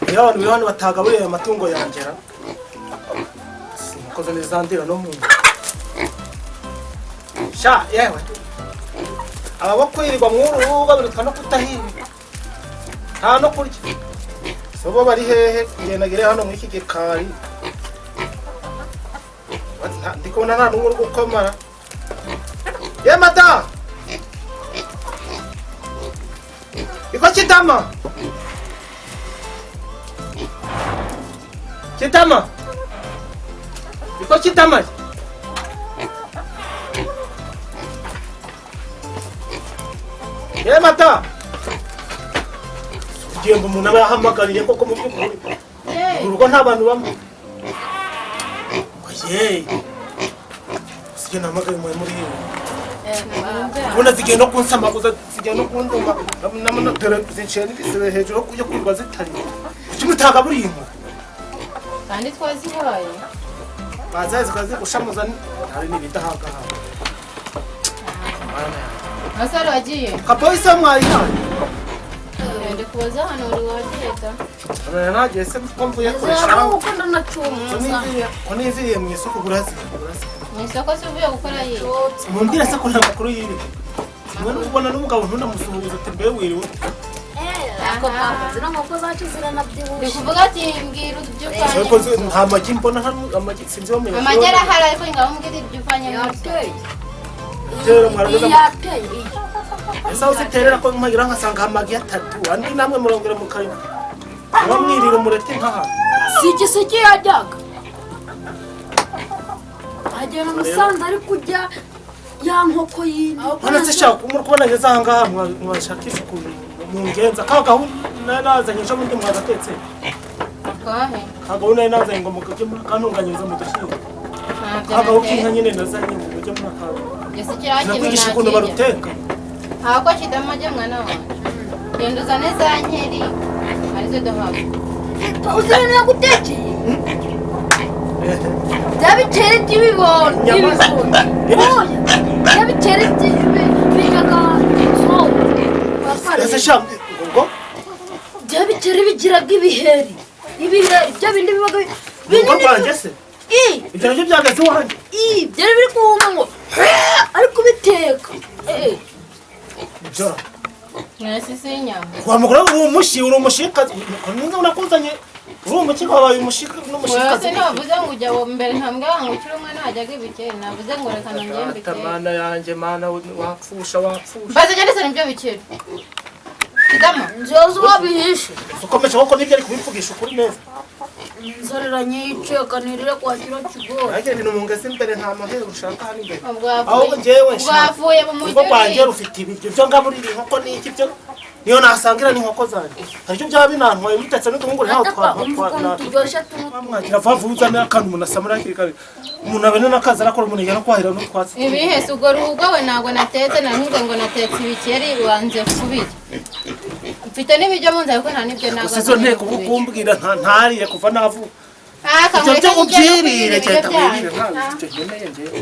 Iyo abantu biri hano batagaburiye aya matungo yangera sinkoze nizandira no mu nda. Sha yewe, aba bo kwirirwa mw'uru rubuga biruta no kutahirirwa, nta no kurya. So bo bari hehe? Ngendagire hano muri iki gikari. Ndi kubona nta n'umwe uri gukomara. Ye madamu, iko kidama kidama, iko kidama. Ye madamu, ugiye ngo umuntu aba yahamagariye koko? Mu by'ukuri uru rugo nta bantu bamwe. Ye, usigaye nahamagaye muri yewe, ubona zigiye no kunsamaguza, zigiye no kunduma. Namuna dore zinciye n'ibisebe hejuru yo kwirirwa zitari. Kuki mutagaburiye inkoko? Kandi twazihaye. Bazaye zikazigushamuza, hari n'ibidahagahaga. Masaro wagiye. Kapolisi mwayihaye? Ndi kubaza hano uri wagiye ta. Nagiye se ko mvuye kurisha? Uko ndanacumuza. Ko niviriye mu isoko burazi burazi. Mu isoko se uvuye gukora yiye? Mumbwire se ko nta makuru yiri mwe ubona n'umugabo ntunamusuhuza ati mbe wiriwe? Ako papa, zino nkoko zacu Ndi ziranabyibushye. kuvuga ati mbwira ibyo uvanye. Ariko nta magi mbona hano, amagi sinzi bamenya. Amagi arahari, ariko ngaho mbwira ibyo uvanye mu isoko. Yateye. Rero mwarabuze. Yateye iyi. Ese aho ziterera ko mpagira nkasanga amagi atatu, andi namwe murongera mukayo muba mwirira umureti nkaha? Si igiseke yajyaga agera Musanze ari kurya ya nkoko yindi. None se shaka muri kubona ngeze aha ngaha, mwashakisha ukuntu mungenza ka gahunda nazanye ejo bundi mwagatetse? Twahe? Ka gahunda nari nazanye ngo mujye murakantunganyiriza mu dushyimbo. Ntabyo Ka gahu k'inka natetse. nyine nazanye ngo mujye murakanga. Ese kiriya kintu Nakwigisha ukuntu nakirya? baruteka. Ntako kidamage mwana wanjye. Genda uzane za nkeri arizo duhabwa. Uzana gutekeye bya bikeri by'ibibondo. Inyama. Oya, bya bikeri bijyaga Ese sha ngo bya bikeri bigiraga ibiheri, ibiheri bya bindi bibaga urugo binini. Rwanjye se? I. Ibyo nabyo byageze iwanjye? I, byari biri kuhuma ngo ari kubiteka. Ibyo Mwese si inyama. Wa mugore, uri umushi, uri umushikazi, niba unakuzanye uri umukika, wabaye umushika Wewe n'umushikazi. se ntiwavuze ngo ujya wo mbere ntambwe ngo ukiri umwana wajyaga ibikeri, navuze ngo reka nongere Data, mbikeri. Mana yanjye, mana, wapfusha wapfusha. Mbaze genda se nibyo bikeri. Kidama. Nzozi wabihishe. Ukomeje koko nibyo ari kubivugisha ukuri neza. Inzara iranyiceka nirire kwa kiro kigori. Nagira ibintu mungeze imbere, nta mahera ushaka hano imbere. Ubwo Ahubwo wavuye. njyewe Ubwo nshaka wavuye mu urugo rwanjye mujyi. rufite ibiryo byo ngaburira inkoko n'iki, byo niyo nasangira n'inkoko zanjye, hari icyo byaba binantwaye mutetse n'uduhungure ntaho. Atapa umva ukuntu turyoshye tuno. Mwakira vuba vuba, uzane akantu umuntu asamura hakiri kare, umuntu abone n'akazi arakora, umuntu ajya no kwahira n'utwatsi. Ibihe se ubwo rugo we ntabwo natetse, navuze ngo natetse ibikeri wanze kubirya. Mfite n'ibiryo mu nzu ariko nta n'ibyo ntabwo. Gusa izo nteko uba kumbwira ntariye kuva navuka. Aka Ibyo byo ubyirire, ibiryo genda byanyu. wirire, nta icyo nkeneye njyewe.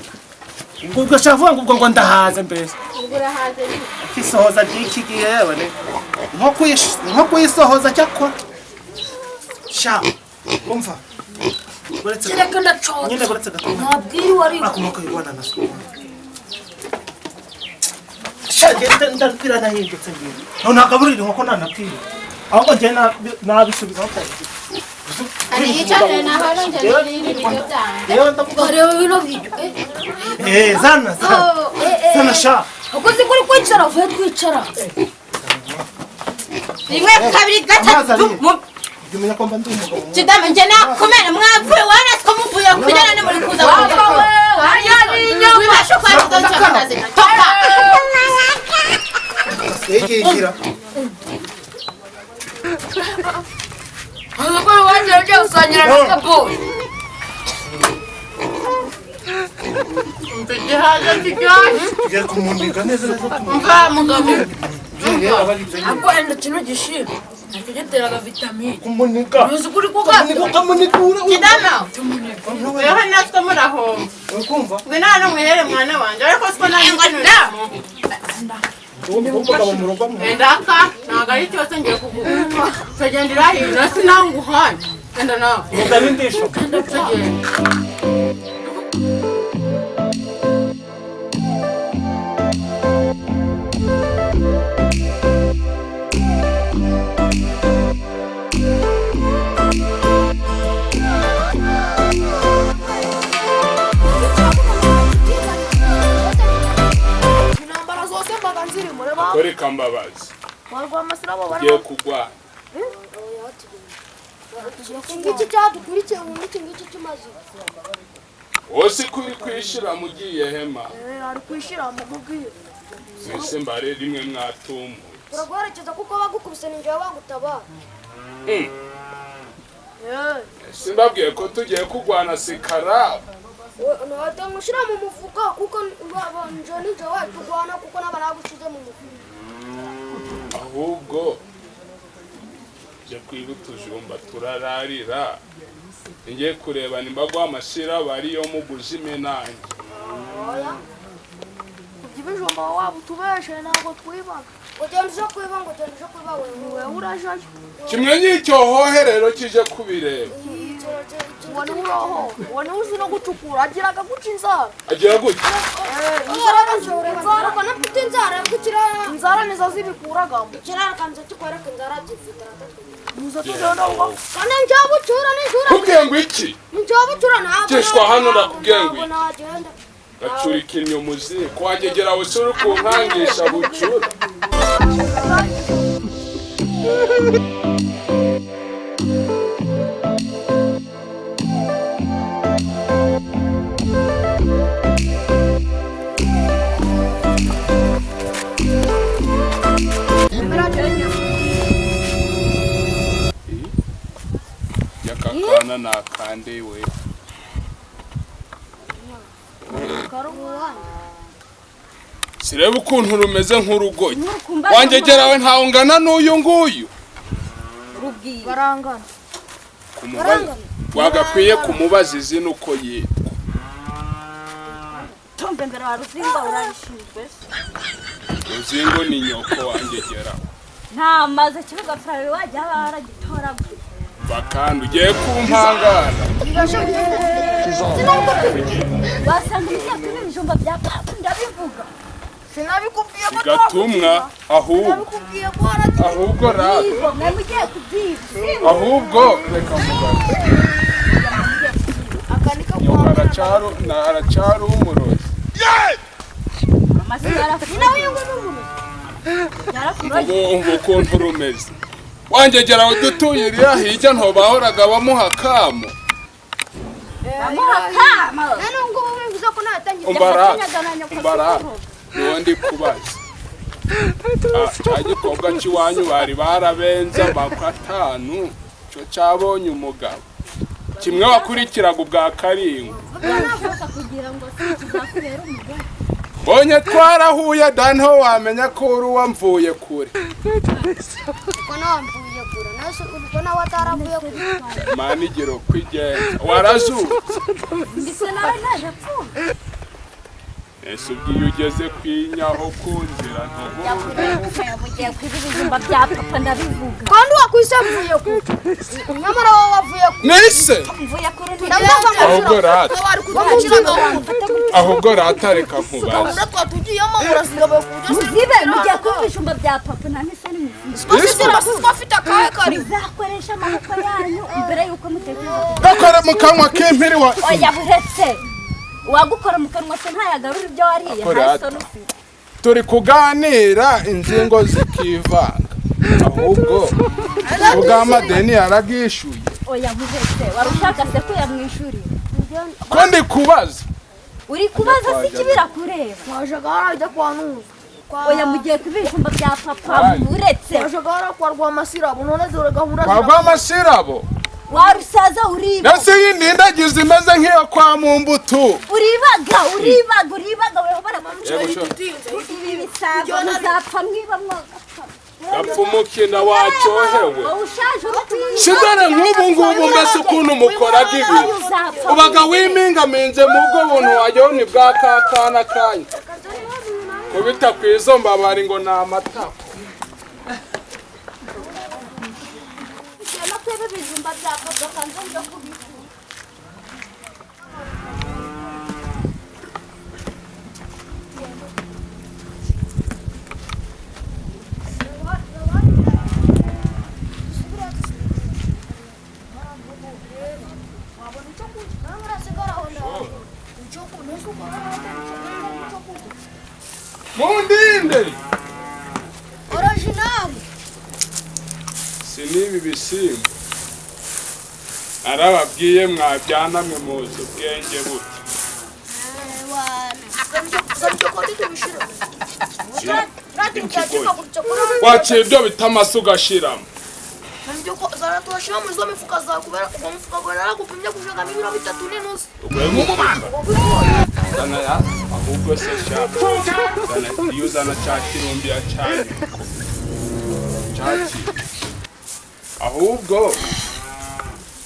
Ubwo ugashaka kuvuga ngo ubwo ngo ndahaze mbese? Ubwo urahaze nyine. Isohoza ry'iki gihe yewe ni nko kuyisohoza. Cyakora sha umva, uretse Kereka ndacotse. Nyine uretse gato. Ntabwiriwe ariko. Akomoka y'u na so sha genda ndabwira nahindutse ngiye none nagaburira inkoko nanapfira, ahubwo njye nabisubizaho kabiri. Hari icyo naho nongera nirire ibiryo byanjye. Yewe ndavuga. Bareba bino biryo. Eh, zana zana zana sha. Uko uzi ko uri kwicara vuye twicara. Rimwe, kabiri, Amazi gatatu. ariye. Jya umenya ko mba ndi umugabo. Kidama njye nakumena mwavuye wanatwe muvuye kurya none muri kuza kurya. Wibasha kwariza nshaka toka. Igira. Uzi ko wagiye ujya gusangira na kaboyi. Igihaza kiryoshye. Tugiye kumuniga neza neza. Mva mugabo. Ariko wenda kino gishimwe nacyo giteraga vitamine. Kumuniga. Uzi ko uri kugata. Kumuniga, ukamunika. Kidama. Weho natwe murahomba. Urikumva? Ngwino hano mwihere mwana wanjye ariko siko nta n'ikintu. Umugabo mu rugo Endaka ntabwo ari cyose ngiye kuguha. Tugenda irahira sinanguhaye. Enda nawe. Mugabo indisho. Tugenda. Intambara zose mbaga nzirimo reba. Kore Mbabazi. Warwa amasirabo Ugiye kugwa. Iki cyadukurikiye ubu n'iki ngiki kimaze. Wose kuri kwishira mugiye hema. Ari kwishira mu mubwire. Mwese mbare rimwe mwatumuye. Uraguherekeza kuko bagukubise ninjye bagutabara. Simbabwiye ko tugiye kugwana sikara. Ntamushyira mu mufuka kuko nje ninjye watugwana kuko naba nagushize mu mufuka. Ahubwo je kwiba utujumba turararira. Ngiye kureba nimba gwa mashira bariyo muguzi imenange. Oya. Ibijumba waba utubeshe ntabwo twibaga. Ugenda uje kwiba ngo ugenda uje kwiba wewe. Urajayo. Kimwe n'icyo hoherero kije kubireba. Uwo ni uroho. Uwo ni uzi no gucukura agiraga guca inzara. Agira gutya. Inzara ko nafite inzara gukira. Inzara nizo zibikuragamo. Kirara kanze tukwereka inzara zifite Nizo tugenda ngo Kandi njabucura nijura. Kubwiye ngo iki? Njabucura ntabwo. Kishwa hano nakubwiye ngo iki? Nagenda. Gacurika imyomuzi kwagegera usura kunkangisha bucura. Yakakana nakande we. Sireba ukuntu rumeze nk'urugoyi. Wangegerawe ntawe ungana n'uyu nguyu. Barangana. Wagakwiye kumubaza izina uko yitwa. Tumbe mbere wa Ruzingo urabishinzwe. Ruzingo ni nyoko wangegerawe. Nta maze kibuga Furawe wajya baragitoragura. Bakandi ugiye kumpangana. Basanga imyaka n'ibijumba bya papa ndabivuga. Sinabikubwiye ko Gatumwa ahubwo ahubwo rata mugiye kubyiba. Ahubwo reka mubaze. Nyoko aracyari umurozi. Umva ukuntu rumeze. Wangegera udutuye iriya hirya ntobahoraga bamuha kamo. Bamuha kamo. None ngubu bivuze ko natangiye. Umbara. Niwo ndi kubaza. Cya gikobwa cy'iwanyu bari barabenze amakwa atanu cyo cyabonye umugabo. Kimwe wakurikiraga ubwa karindwi. Bonye twarahuye da nto wamenya ko uri uwamvuye kure. Ko nawamvuye kure. Nase ubwo nawe ataravuye kure. Mani igira uko igenza. Warazutse. Mbise nawe naje pfuye. Ese ubwo iyo ugeze kwinyaho ku nzira ntubugiye kwiba ibijumba bya papa ndabivuga. Kandi wakwise mvuye kure. Nyamara wowe wavuye kure. Nese mvuye kure. Ahubwo rata. Ahubwo rata reka nkubaze. Muzibe mugiye kuba ibijumba bya papa nta n'isoni mufite. Muzakoresha amaboko yanyu mbere yuko mutekereza. Gakora mu kanwa k'impiri wa. Oya buretse. Wagukora mu kanwa se ntayagarura ibyo wariye nta soni ufite. Turi kuganira inzingo zikivanga. Ahubwo ubwamadeni yaragishuye. Oya buretse warushaka se ko yamwishuriye. Ko ndi kubaza. Uri kubaza si kibira kureba. Wajaga harajya kwa Nuza. Oya mugiye kubijumba bya papa uretse. Wajaga hara kwa Rwamasirabo none dore gahunda. Kwa Rwamasirabo. Warusaza uriba. Nase yindi imeze nk'iyo kwa Mumbutu. Uribaga uribaga uribaga weho barakuca. Ibi bisago muzapfa mwiba mwagapfa. Gapfa umukina wacyohewe. Ushaje Shidore nk'ubu ngubu mbese ukuntu mukoraga ibi. Ubaga wimingaminze mu bwo buntu wajyaho ni bwa kakana kanya. Kubita ku izo mbabari ngo ni amatako. No kwiba ibijumba bya papa kanze njya kubikura. Mundinde. Original. Si n'ibi bishyimbo arababwiye mwabyana mwe muzi ubwenge buke. Waciye ibyo bita amasu ugashiramo. Ahubwo se sha iyo uzana cya kirumbi cyane cyaki ahubwo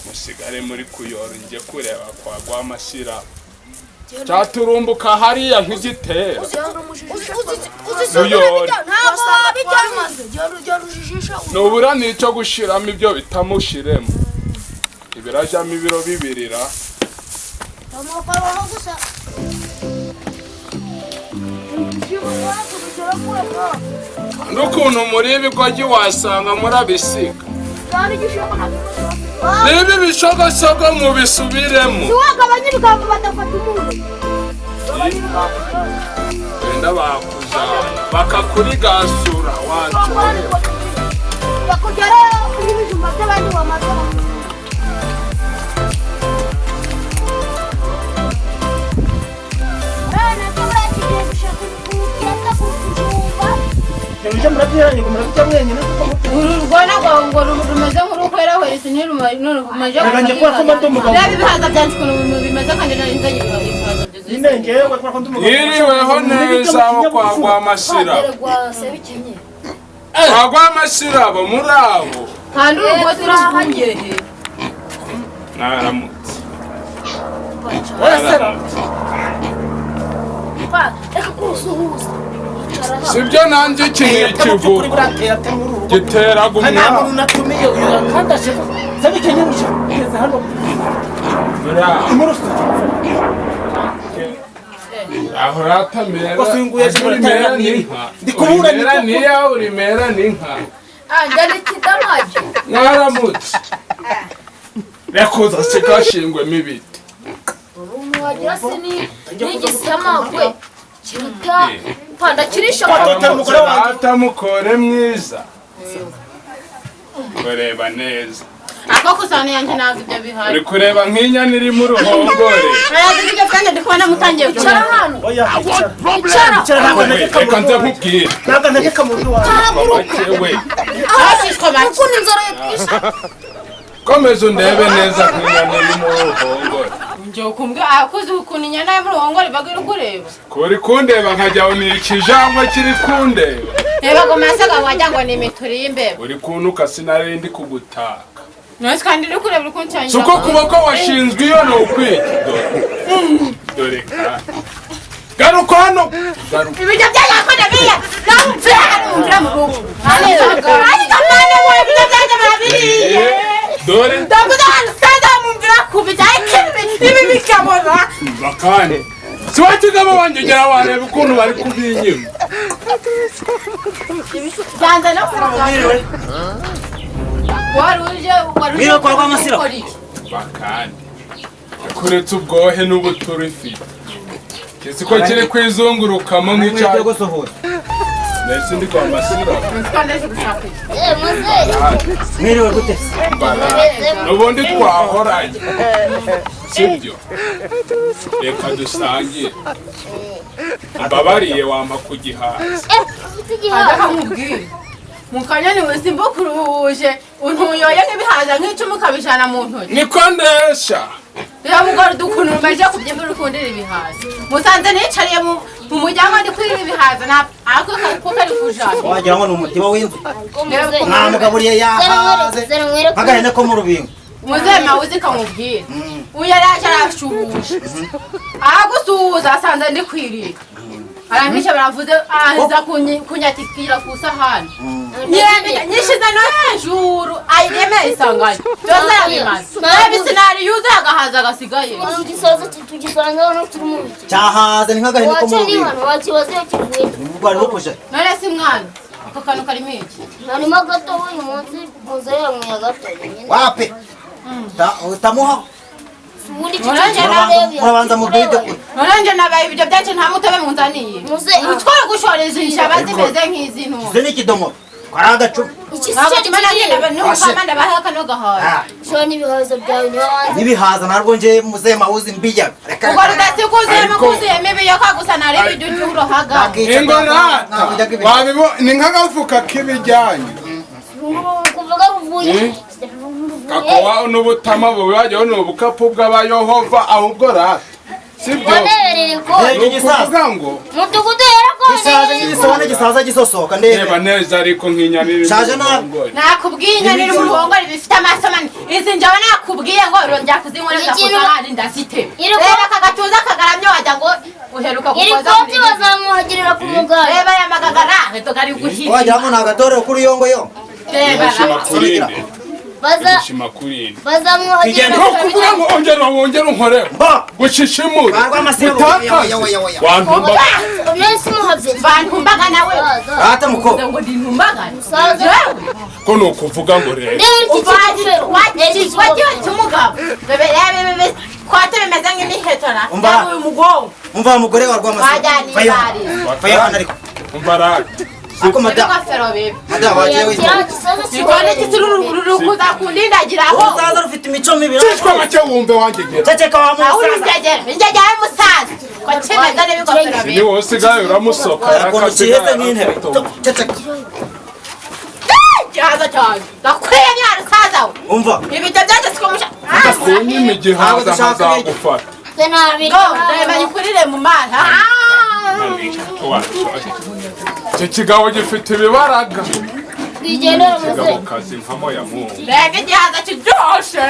musigare muri kuyora njye kureba kwa Rwamashyira cyaturumbuka hariya nk'igitera. Nubura n'icyo gushiramo ibyo bitamushiremo ibirajamo ibiro bibirira. N'ukuntu muri ibigogi wasanga murabisiga. Niba ibishogosogo mubisubiremo. Wenda bakujana bakakurigasura wacu. Uru rwana rwawe ngo rumeze nk'uruhwerahwerese ntirumaje reba ibihaza byanjye ukuntu bimeze kandi nari nzanye ibihaza byuzuye. Yiriweho neza aho kwa Rwamashyira. Kwa Rwamashyira abo muri abo. Kandi urugozi rurahagiye he? Mwaramutse. Sibyo nanjye iki ni ikivugo giteraga umwaku. Aho ratamera urimera niya urimera n'inka. Mwaramutse. Reka sikashingwemo ibiti. N'igisamagwe kiruta panda kirisha atamukore mwiza. Kureba neza. Ako kusana yanjye ntabwo ibyo bihari. Uri kureba nk'inyana iri mu ruhongore. Ntabwo ibyo kandi ndi kubona mutangiye gucara hano. Reka nze nkubwire. Ntabwo ntegeka mu rugo wawe. Ukuntu inzara yatwishe. Komeza undebe neza nk'inyana iri mu ruhongore. Njye ukumbwe akuze ukuntu inyana yo mu ruhongore baga iri kureba. Kuri kundeba nkajya ni ikijangwe kiri kundeba. Reba ngo masaga wajya ngo ni imituri y'imbeba. Uri kuntuka sinari ndi kugutaka. Nose kandi uri kureba uri kuncangira. Suko kuboko washinzwe iyo ni ukwiki. Dore ka. Garuka hano. Garuka. Ibiryo byanjye ndabiye. Namupfira namupfira mu rugo. Ariko mwana we ibiryo byanjye barabiriye. Dore. Ndavuga hano saza mumvira kubijya ibi bikabona. Bakane. Si wakigabo wanjye ugera wareba ukuntu bari kubinyima. Byanze no kuvuga. Waruje Mwiriwe kwa Rwamasira. Bakane. Kuretse ubwohe n'ubuturifi. Kisi ko kiri kwizungurukamo nk'icya. Nese ndi kwa Masira. Mwiriwe gute? Nubundi twahoranye. Sibyo? Reka dusangire. Mbabariye wampa kugihaza. Adakamubwira. Mukanya ni simbukuruje untuyoye nk'ibihaza nk'icumi ukabijana mu ntoki. Niko ndesha. Reba mugore ukuntu rumaze kubyimba urukundira ibihaza. Musanze nicariye mu muryango ndi kurira ibihaza ariko kuko ari kujana. Wagira ngo ni umutima w'inzu. Mwamugaburiye yahaze. Agahene ko mu rubingo. Muzema uzi kamubwira. Uyu yaraje arashuhuje. Agusuhuza asanze ndi kwirira. Arangisha baravuze aza kunyatikira ku sahani. Nyishize no hejuru ayireme isanganye. Byose yabimaze. Nabisinari yuzuye agahaza gasigaye. Igisaza tugisanga no turi mu biki. Cyahaza ni nk'agahene ko mu rubingo. Wakibaze kivuye. Ubwo kuje. None si mwana. Ako kantu karimo iki? Harimo gato uyu munsi muze yanyweye gato. Wapi? Utamuha. Murabanza mubwide kure. Nonanje nabaye ibyo byacu nta mutobe munzaniye. Utwara gushoreza inshaba zimeze nk'izi ntu. Izi ni ikidomo. Kwari agacumi. N'ibihaza byawe n'ibihaza ntabwo nje muzehe mawuzi mbijya. Ubwo rudasikuzuyemo kuzuyemo ibiyoka gusa nareba ibyo ujya urohaga. Ingorata ni nk'agafuka k'ibijyanye. Kuvuga uvuye. Kakowa n'ubutama bubi wajyaho ni ubukapu bw'abayohova ahubwo rata. Sibyo? Ukuvuga ngo mudugudu yarakonye. Gisaza gisaza gisosoka ndebe. Reba neza ariko nk'inyana iri mu ruhongore. Nakubwiye inyana iri mu ruhongore bifite amaso manini. Izi njaba nakubwiye ngo rongera kuzinkoreza ku sahani ndazitema. Reba aka gatuza kagaramye wajya ngo uheruka gukoza. Iri koti bazamuhagirira ku muganda. Reba aya magagara heto kari guhira. Wagira ngo ni agatore kuri yongo yo. Bazamuhagirira kuvuga ngo ongera wongere unkoreho gushishimure utakaze wantumbaga bantumbaga nawe ata muko ngo ndintumbaga ko ni ukuvuga ngo rero wagiye cy'umugabo bebe kote bimeze nk'imihetora uyu mugongo umva mugore wa rwamasibo vayo hano ariko umva rata Ako mada. Mada wagiye witwa. Ikone kitururu kundindagiraho. Umusaza rufite imico mibi. Cishwa make wumve wangegera. Ceceka wa musaza. Ingegera, ingegera y'umusaza. Ko kimeze n'ibigofero bibi. Ni wowe usigaye uramusoka. Yakasigaye nk'intebe. Ceceka. Gihaza cyane. Ndakwiye nyarusaza we. Umva. Ibijya byanjye sikomusha. Kunyima igihaza nkazagufata. Ndeba yikurire mu mazi. Iki kigabo gifite ibibaraga. Twigendera muze. Kazi nkamo ya Mungu. Mbega igihaza kiryoshe.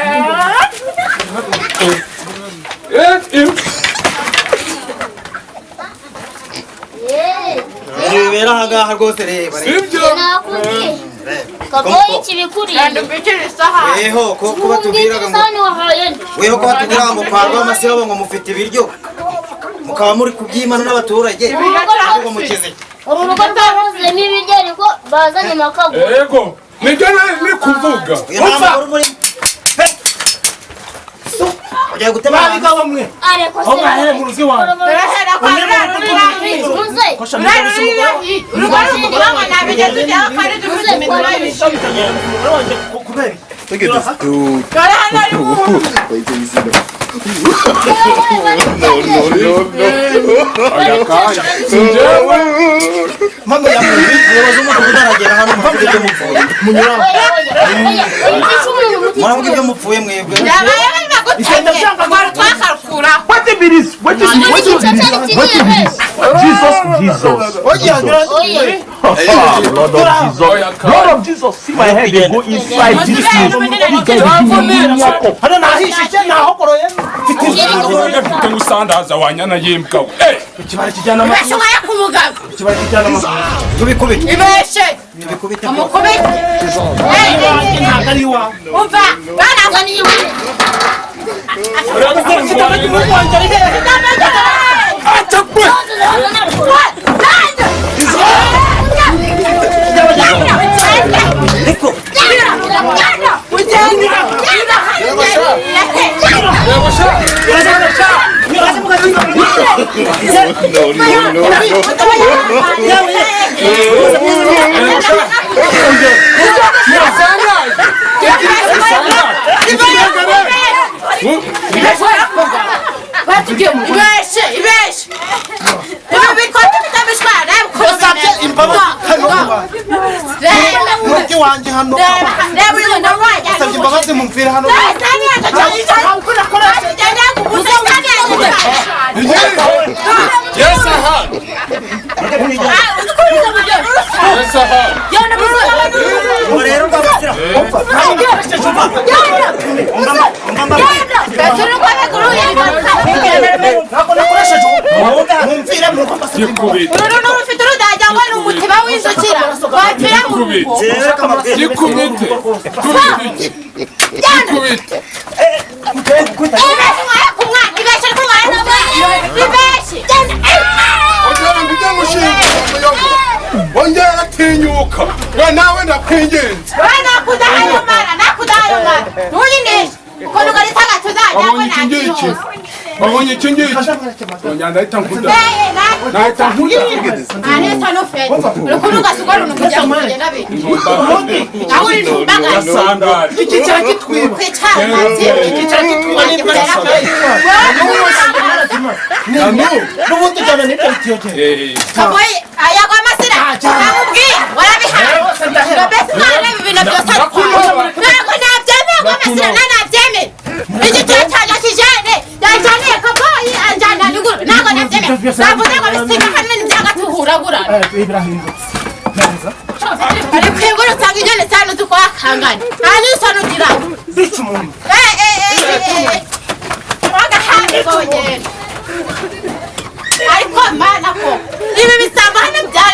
Ibibera aha ngaha rwose reba. Sibyo? Nakubwiye. Kagoyi kibikuriye. Kandi mbikira isahani. Weho ko kuba tubwiraga ngo. Weho ko batubwiraga ngo kwa Rwamasirabo ngo mufite ibiryo. Mukaba muri kubyimana n'abaturage. Ngo mukize. Uru rugo rwahozemo ibiryo ariko bazanye amakago. Yego, nibyo nari kuvuga. Umva. Ugiye gutema abigabo mwe. Areko se. Aho mu ruzi wanyu. Turahera kwa rurari. Urugo rukuvuga ngo nabigeze ujyaho kandi dufite imitwe ibiri. Look at this dude. Wait till you see the. No, no, no, no. Mama ya umuyobozi w'umudugudu aragera hano muvuga ibyo mupfuye. Muravuga ibyo mupfuye mwebwe. What if it is? What if it is? What if it is? Jesus, Jesus. Lord of Jesus. Lord of Jesus, see my head, they go inside this place. This guy will give me cup. Hano nahishishe nahokoroye. Mfite ngusandaza wanyana y'imbwa we. Ikibara kijyana amasuka. Ibeshe waya ku mugabo. Ikibara kijyana amasuka. Tubikubite. Ibeshe. Tubikubite. Amukubite. Ntabwo ari iwawe. Umva, barazaniye iwe. No, no, no, no. Ibeshe, ibeshe. Ibi bikote bitabishwara. Usabye imbabazi hano murugo wanjye hano. Usabye imbabazi mumvire hano. Yes, aha. Yes, aha. Rero rwamasira. Ntabwo nakoresheje mumvire mu rugo. Gikubite. Uru ni urufite urudajya ngo ni umutiba w'inzukira wapfira mu rugo. Gikubite. Gikubite. Ibeshye mwaye ku mwana, ibeshye ku mwana, ibeshye. Ongera ngo ujye gushinga umuyoboro. Ongera atinyuka. We nawe ndakwinginze. We nakudaha ayo mara, nakudaha ayo mara. Ntuyinishe. Ukuntu ugaritaga tuzajya ngo Wabonye iki ngiki? ntakihuse. Wabonye iki ngiki? Ongera ndahita nkuda. Nahita nkuda. Anesa no fete. Ukuntu ugasugora unukujya ngo ugenda bite. Aho uri ntumbagaye. Iki cyaha kitwiba. Iki cyaha kitwiba nimba n'ubundi ujyana n'ibyo bitiyogera. Kaboyi ayagwa amasira namubwiye warabihaye ngo mbese mwana ibi bintu byose ntabwo nabyemeye ngo amasira na nabyemeye iki cyo cyanjye kijyane yajyaniye kaboyi anjyana ruguru ntabwo nabyemeye navuze ngo bisiga hano n'ibyagatuhuragurana Birahindutse neza. Ari kwigura usanga inyoni zanu zikwakangana nta n'isoni ugira. Bica umuntu. Wagahaye kongera. Ariko mana ko ibi bisambo hano bya